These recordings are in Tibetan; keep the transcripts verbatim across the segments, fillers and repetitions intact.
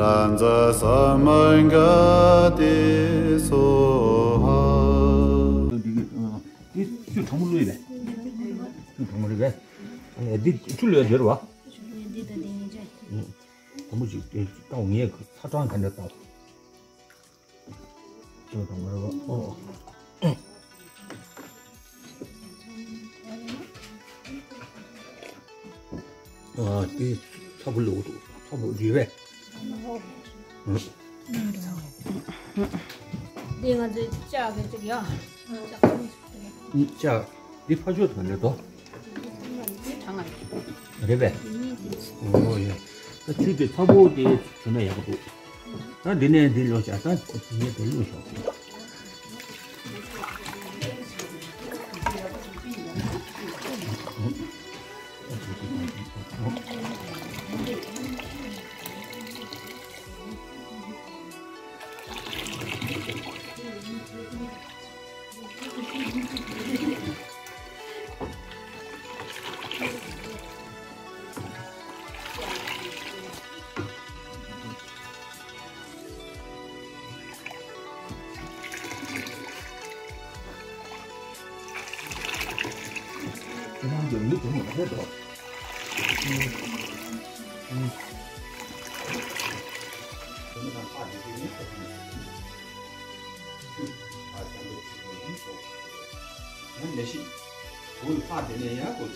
ལྷ་མཛད་ས་མ་ག་ཏེ་སྭཱ་ཧཱ། འདི་ཆུ་གྲང་མོ་བླུགས་ཡོད་པས། ཆུ་གྲང་མོ་རེད་པས། འདི་ཆུ་ལོས་འདིར་བ། འདི་དང་འདི་གཉིས་ཆ། དང་པོ་ཅིག་དེ་བཏང་ངས་ཚ་གྲང་ག་འདྲ་བཏང་། ཆུ་གྲང་མོ་རེད་པ། ཨོ། ཨ། དེ་ཚ་པོ་ལོག་འདུག་ཚ་པོ་རེད་པས། འདི་ང་ཚོའི་ལྕགས་ཀྱི་གཅིག་ཡ། ལྕགས། འདི་ཕ་ཆོས་དང་འདྲ་འདུག་རེད་པས། ཨོ་ཡ། ད་ཆུ་དེ་ཚ་པོ་དེ་བྱུང་ན་ཡག་པོ་འདུག་ད་འདི་ནས་འདི་ལོ་བྱ་ད་ངས་དེ་ལོ་ཤོག་ཡང་ནས་ཤིག་དུག་ལྷག་དེ་ནས་ཡང་དགོས།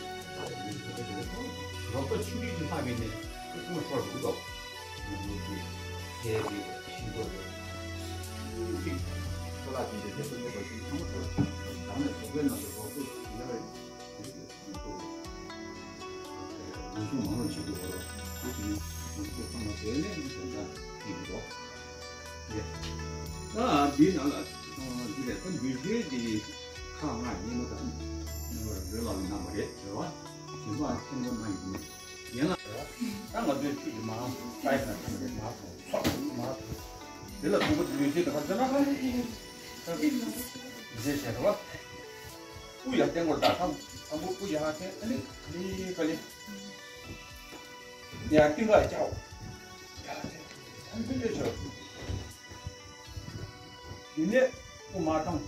རོགས་པ་ཆུང་ཆུང་ཅིག་ལྷག་པའི་ནས་ཀུན་སློང་འཕྲོག་འགྲོ་གི་འདུག་ཐལ་གྱི་ཤིང་ཏོག་རེད། ཚོ་ལ་དེ་འདྲའི་དེ་ཚོ་གནས་པ་ཞིག་ཚང་མ་འཕྲོག་དང་ནས་བཟོ་པའི་ནང་དུ་རོགས་ཚོ་ཡིན་ན་རེད། ངོ་སྲུང་མང་རུ་བྱེད་དགོས་པ་རེད། དེ་བཞིན་ངོ་སྲུང་ཚང་མ་བྱས་ནས་དེ་འདྲ་ཡིན་འགྲོ། ཡ། ད་འདིའི་ནང་ལ་འདི་རེད། ད་འདུས་བྱས་འདི་ཁག་ལྔ་ཡིན་ནོ། ད་རྣམ་པར་རོལ་ལ་གནང་བ་རེད། རེད་བ། ཞིང་ཁ་ཐེམ་པོ་གནང་ཡོད་མེད་ཡན་ལ། ད་ང་ཚོའི་ཆུ་ཡི་མ་ལྟ་ཡི་ན་ཐེམ་རེད་མ་སོང་ཚོགས་མ་ཐུབ། དེ་ལ་དུམ་བུ་འདུས་བྱས་ད་ག་ཚོད་ན་ཧ་ལས་ཀྱི་ད་འདི་བྱས་བྱས་རེད་བ། སྤུ་ཡར་བསྟན་དགོས། ད་དང་དང་པོ་སྤུ་ཡར་བསྟན། ཨ་ནི་ཨ་ནི་ག་ལེ། ཡར་རྟིང་ཀ་བཅའ། ཡར་བསྟན། ཨ་ནི་ཕན་ཚུན་བཅོས། དེ་ནས་སྤུ་མར་བཏང་།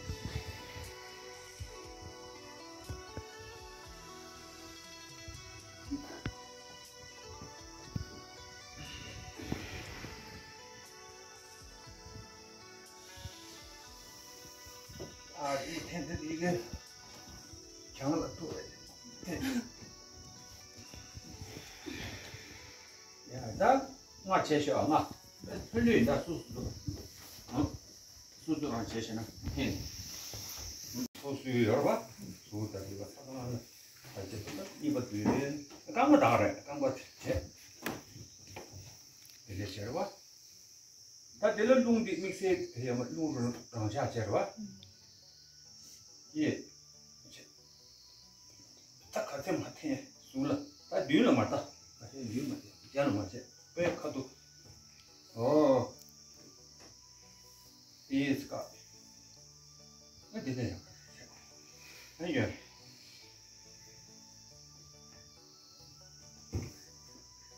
ཨ། འདི་ཐེངས་འདི་འདི་གི་གྱང་ལ་ཐུག་རེད། ཡ། ད་ལྔ་བྱས་ཤོག་ལྔ། ཕན་ལུས་ད་སུ་སུ་འདུག་ཨ། སུ་སུ་རང་བྱས་ཤེ་ན་ཐེངས། སུ་སུ་ཡོད་རེད་པ། སུ་ད་འདི་པ་ཚ་ལ་ལ་ད་བྱས་སུ་ད་གཉིས་པ་དུས་རྐང་པ་དག་རེད། རྐང་པ་བྱས། དེ་ལས་བྱས་རེད་པ། ད་དེ་ལ་རླུང་འདི་དམིགས་བསལ་དེ་ཡང་རླུང་རང་ཆགས་བྱས་རེད་པ། ཡེ། ད་ག་ཚད་མ་འཐེན་ཟུར་ལ། ད་མདུན་ལ་མ་ལྟ། ག་ཚད་མདུན་མ་བྱེད། རྒྱབ་ལ་མ་བྱེད། པའི་ཁ་ཐུག་ཨོ། དེའི་སྐབས། ཨ་དེ་ནས་ཡང་། ཨ་ཡོད།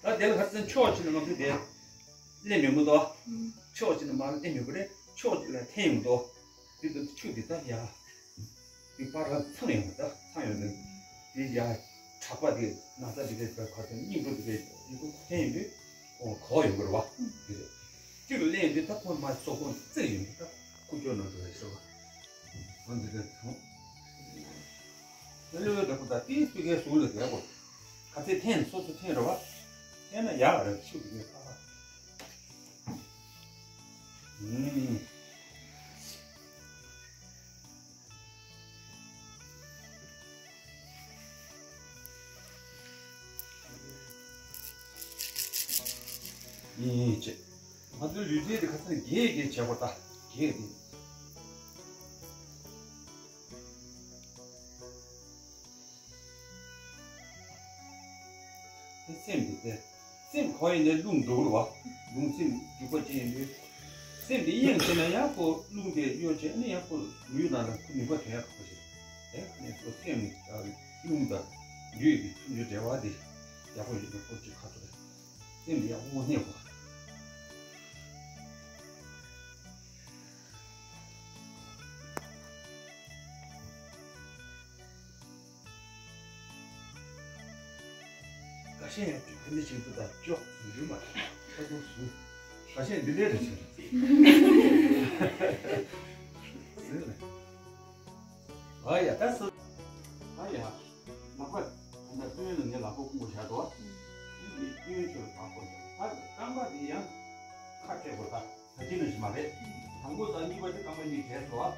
ད་དེ་ལ་ཁ་སང་ཕྱོགས་གཅིག་ནས་ང་ཚོ་དེ་སླེབས་མི་འདུག་ཕྱོགས་གཅིག་ནས་མར་སླེབས་མི་འདུག་རེད། ཕྱོགས་གཅིག་ལ་འཐེན་ཡོང་འདུག་དེ་དུས་ཆུ་དེ་ད་ཡ། དེ་པར་ལ་ཚང་ཡོང་ད་ཚང་ཡོང་ནས་དེ་ཡ་གྲགས་པ་དེ་ན་ཚ་དེ་གའི་ཁ་སང་སྙིང་པོ་དེ་གའི་ཡི་གུ་འཐེན་ཡོང་དུས་ཁོ་གོ་ཡོང་གི་རེད་བ། དེ་རེད། གཅིག་ལ་སླེབས་ཡོང་དུས་ད་ཁོ་མར་སོ་ཁོང་བརྩེགས་ཡོང་དུས་ད་ཁུ་ཅོ་ནང་དུ་རེད་ཟེར་བ། ཨ་འདི་འདྲ་བྱུང་། ཨ་ལེ་ལེ་ད་ཁོ་ད་ཏིས་ཏི་ཀའི་ཟུར་ལ་བསྡད་དགོས། ག་ཚད་འཐེན་སོ་སོ་འཐེན་རོགས། འཐེན་ན་ཡག་རེད། ཤུགས་ཀྱིས་ཁ་ཁ། ཨུམ། ཨིན་ཅེ། ང་ཚོའི་ལུས་རྩལ་དེ་ཁ་སང་རྒྱས་རྒྱས་བྱས་པ་ད་རྒྱས་རྒྱས། དེ་སེམས་དེ་དེ། སེམས་གང་ཡིན་ནའི་རླུང་འགྲོ་རུ་བ། རླུང་སེམས་འཇུག་པ་ཅན་ཡིན་དུས། སེམས་དེ་གཡེང་བྱས་ན་ཡང་ཁོ་རླུང་དེ་གཡོ་བྱས་ནས་ཡང་ཁོ་ལུས་ནང་ལ་ཁོ་ནུས་པ་ཐོན་ཡག་ཁག་པོ་ཞིག་དེ་ནས་ཁོ་སེམས་ནི་རླུང་དང་ལུས་ཀྱི་ཐུན་ཚོད་འབྲེལ་བ་དེ་ཡག་པོ་ཡོད་པའི་སྐོར་གྱི་ཁ་ཐུག་རེད། སེམས་དེ་ཡག་པོ་གནས་དགོས། ཨེ་ཅིག་ཕན་བདེ་ཆེན་པོ་དང་ཅོག་ཟུང་འཇུག་མ་རེད། ཁ་ཐུག་ཟུང་། ཁ་ཤས་འདི་འདྲས་རེད་ཟེར། ཟེར་ནས། ཨ་ཡ་ད་སུ། ཨ་ཡ། ལག་པ། ད་ལྟ་སྟོན་ལ་ངས་ལག་པ་བསྐུམ་པ་བཞག་འདུག་འདི་སྟོན་ཆོས་ལ་བག་པོ་བཞག་ད་རྐང་པ་འདི་ཡང་ཁ་སྤྲད་དགོས་ད། ད་ཅི་ནས་ཞིག་མ་རེད། དང་པོ་དང་གཉིས་པ་དེ་རྐང་པ་གཉིས་བྲལ་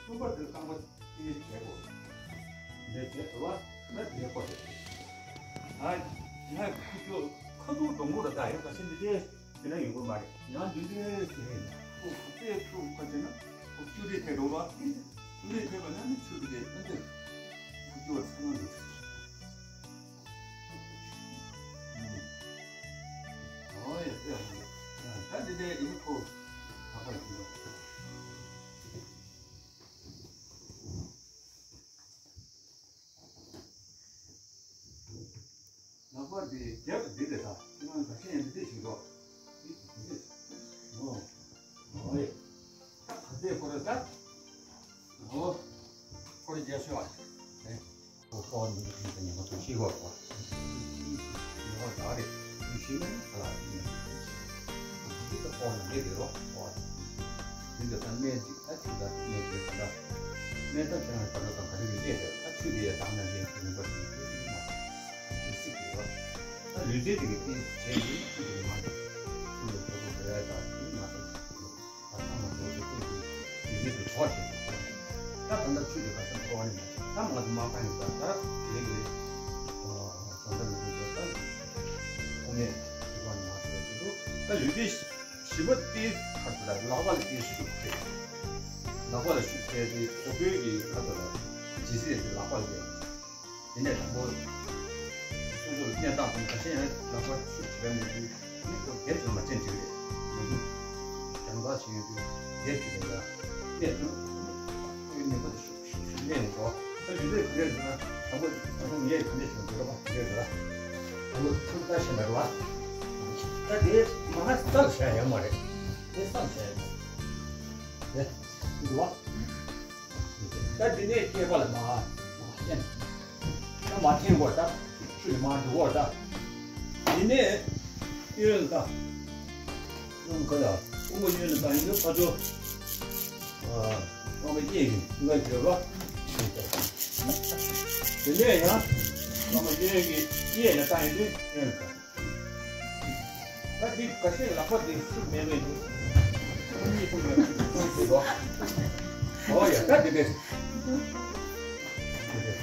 སོང་བ། ད་ད་གསུམ་པ་དེ་རྐང་པ་གཉིས་བྲལ་དགོས། འདི་བྲལ་སོང་བ། ད་དེ་ཁོ་རེད། ཨ། ང་ཁུ་ཚོ་ཁ་ཐུག་སྡོང་པོ་ར་ད་ཡོད་ད་ཤིན་ཏུ་དེ་དེ་ན་ཡོང་གི་མ་རེད། ཡང་འདི་འདྲའི་ཟེར་ནས་ཁོ་ཁུ་ཚོས་ཁུ་ཁ་ཅན་ན་ཁོ་བཅུ་རེ་ཐེབས་འགྲོ་བ། བཅུ་རེ་ཐེབས་པ་ན་ནི་ཆུ་རེ་ཐེབས་ན་དེ་ཁུ་ཚོ་ཚང་མ་འདུག་ཨོ་ཡ་ཟེར་ཡ་མ་རེད། ད་འདི་འདྲའི་ཡིན་ཁོ་ད་པར་གྱིས་ལོ། ལག་པ་འདི་རྒྱབ་འདི་རེད་ད། ཁྱེད་རང་འགའ་ཤས་ཡང་འདི་འདྲས་ཞིག་འགྲོ། འདི་འདི་འདྲས། ཨོ། ཨོ་ཡ། ད་ག་ཚད་ཁོ་རེ་ད། ཨོ། ཁོ་རེ་རྒྱབ་ཤོག་ཨ། ཨེ། ཁོ་ཁོ་འདི་འདྲས་ཞིག་ད་ཉན་པ་ཚོ་ཤེས་དགོས་རེད་པ། ཉན་པ་ད་རེད། འདི་ཤེས་ན་ད་ལ་ཉན། འདི་ད་ཁོ་ན་འདི་རེད་རོ། ཨོ། འདི་འདྲ་ད་སྨན་ཅིག་ད་ཅིག་ད་སྨན་ཅིག་ད་ད། སྨན་ད་ཁྱེད་རང་གི་ད་ད་ད་ག་རེ་རེད་ཅེས་ད་ཆུ་འདི་ཡ་དྭངས་ན་ལེན་ཐུབ་མིན་པ་ཞིག་ཡོད་ཀྱི་མ་རེད། ཅིག་སྲིད་ཀྱི་རེད་བ། ད་ལུས་རྩལ་དེ་གི་དེ་བྱས་ཡིན་ཆུ་འདི་མ་རེད། ཆུ་ལ་ཐོ་ཐོ་བྲེལ་ཡ་ད་དེ་མ་རེད། ད་ཚང་མ་འགྲོ་ཚེ་ཀུན་གྱི་ལུས་རྩལ་དེ་གྲོགས་བྱེད་དགོས། ད་ད་ལྟ་ཆུ་འདི་ག་ས་འཐོར་བ་ནི་མ་རེད། ད་མ་འདི་མ་ཁ་ཡིན་ད་ད་དེ་གི་ཨ་ད་ད་ལུས་རྩལ་ད་ཁོང་ནས་ཐིག་པ་ནི་མ་རེད་ད་ད་ལུས་རྩལ། བཞི་པ་དེ་ཁ་ཐུག་ལ་ལག་པ་ལ་དེ་ཤུགས་ཐེབས། ལག་པ་ལ་ཤུགས་ཐེབས་ཏེ་གཟུགས་པོའི་གི་ཁ་ཐུག་ལ་ཇི་སྲིད་དེ་ལག་པ་ལ་ཡོད། དེ་ནས་དང་པོ་སོ་སོར་གནས་སྟངས་དང་ཁ་ཤས་ཡང་ལག་པ་ཤུགས་ཆེ་བ་མེད་དུས་ནི་ཁོ་རྒྱབ་ཀྱི་མ་བཅིངས་འགྲིག་རེད། མ་གཏོགས་རྒྱང་ཐག་ཆེ་ཡོད་དུས་རྒྱབ་ཀྱི་ལ་ཡ་གནས་དུས་ཁོའི་ནུས་པ་དེ་ཤུགས། ཤུགས་ཤུགས་ལེན་འགྲོ། ད་ལུས་རྩལ་ག་འདྲས་ཟེར་ན་དང་པོ་ད་དུང་ངས་ག་འདྲས་བྱས་ན་འདོད་རོགས་པ་ག་འདྲས་ཟེར་ན། དང་པོ་ཚུར་ལྟ་ཤེས་ན་རེད་བ། ད་དེ་མ་ཧ་ས་ལ་བྱ་ཡ་མ་རེད། དེ་ས་ལ་བྱ་ཡ་མ་རེད། དེ་འདུག་བ། ད་འདི་ནས་སྐེད་པ་ལ་མ་མ་བསྟན། ད་མ་འཐེན་གོ་ད་ཆུ་ལ་མ་འགྲོ་གོ་ད། འདི་ནས་གཡོན་ལ་ད། རླུང་ཁ་ལ་དཔུང་པ་གཡོན་ལ་བཏང་ཡིན་དུས་ཕར་ཚུར། ཨ། རྐང་པ་གཡས་ཀྱི་ལྔ་བརྗོད་པ། དེ་ནས་ཡང་རྐང་པ་གཡོན་གྱི་གཡས་ལ་བཏང་ཡིན་དུས་གཡོན་ལ་བཏང་། ད་འདི་འགའ་ཤས་ལག་པ་འདི་ཤུགས་མེད་མེད་འདུག་ཁོ་གཉིས་ཁོ་གཉིས་ཤུགས་གཏོང་བྱེད་དོ། ཨོ་ཡ་ད་འདི་འདྲས། འདི་འདྲས།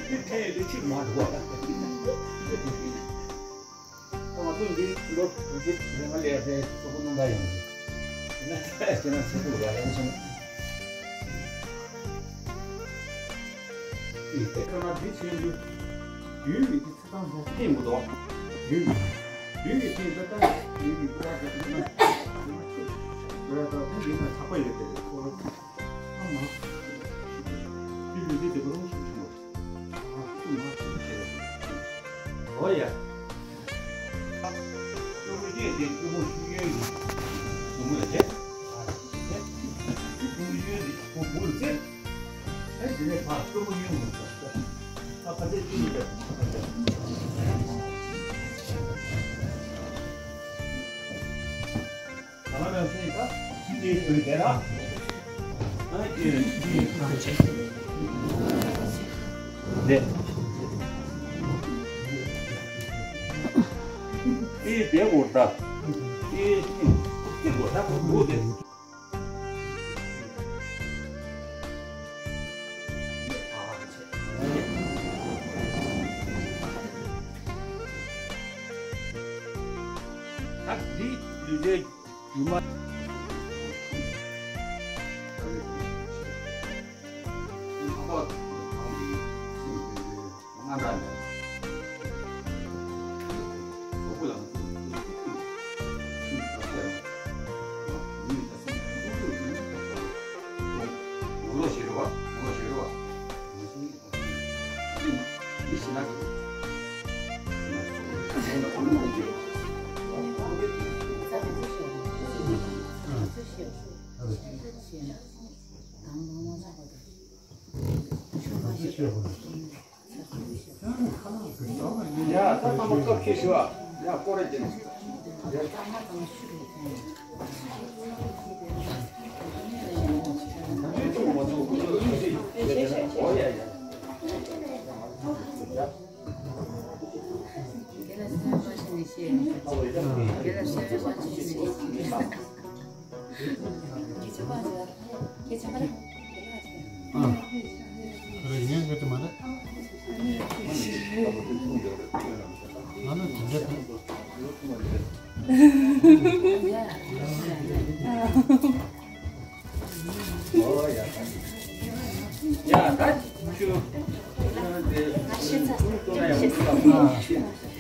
འདི་འཐེན་ཡོད་དུས་ཕྱིར་མར་འགྲོ་བ་ད། ད་ང་ཚོ་འདི་ལོ་དྲུག་ཅུ་རིང་ལ་སླེབས་ཏེ་སོ་སོ་རླུང་རྟ་ཡོང་གི། དེ་ན་ཁྱེད་རང་ཚོ་ལ་ཡང་སོང་། དེ་ཁོ་ན་འདི་བྱས་འདུག་ཡུལ་མི་གི་ཚེ་ཐང་ལ་བརྟེན་དགོས་དོ། ཡུལ་མི། ཡུལ་གྱི་ཚེ་ད་ལྟ་ཡུལ་གྱི་ཀུ་བ་དེ་ཚོ་ན་ཡུལ་མ་ཆེ་ཞིག་ཡོད་ར། ད་དེ་འདི་ན་ཚགས་པ་ཡོད་དེ་ཁོ་ལ་ཨ་མ་ཡུལ་མི་འདི་དེ་བ་རུང་ཞིག་ཆུང་བ། ཨ་ཁུ་མ་ཆེ་ཆེ་རེད། ཨོ་ཡ། སྐྱོ་པོ་སྐྱེས་ཏེ་སྐྱོ་པོ་ཤུགས་ཡོན་གྱི་སྒོ་མོ་ལ་བྱས། ཨ་ནི་སྐྱོ་པོ་ཡོན་གྱི་སྒོ་མོ་ལ་བྱས། ཨེ་དེ་ནས་ཕར་སྐྱོ་པོ་ཡོན་མོ་ལ་བྱས། ཨ་ཕ་དེ་སྐྱོ་པོ་ཡོན་མོ་ལ་བྱས། ང་རང་ཤེས་ཀ་ཅི་དེ་བཟོས་བསྡད་ར། ཨ་ཅེ་ཅེ་ཨ་ཅེ། དེ། དེ་དེ་གོ་ད། དེ་དེ་གོ་ད་གོ་དེ། ད་འདི་ལུས་རྩལ་སྒྱུ་མ། སྐབས་ཤིག་ཞུ་བ། ཡ་སྐོར་ར་ཅན། ཨ། རེད། ངས་ངས་དེ་མ་རེད། ང་ནི་དེ་འདྲ་ཡ། ད་ཁྱོད། ཨ།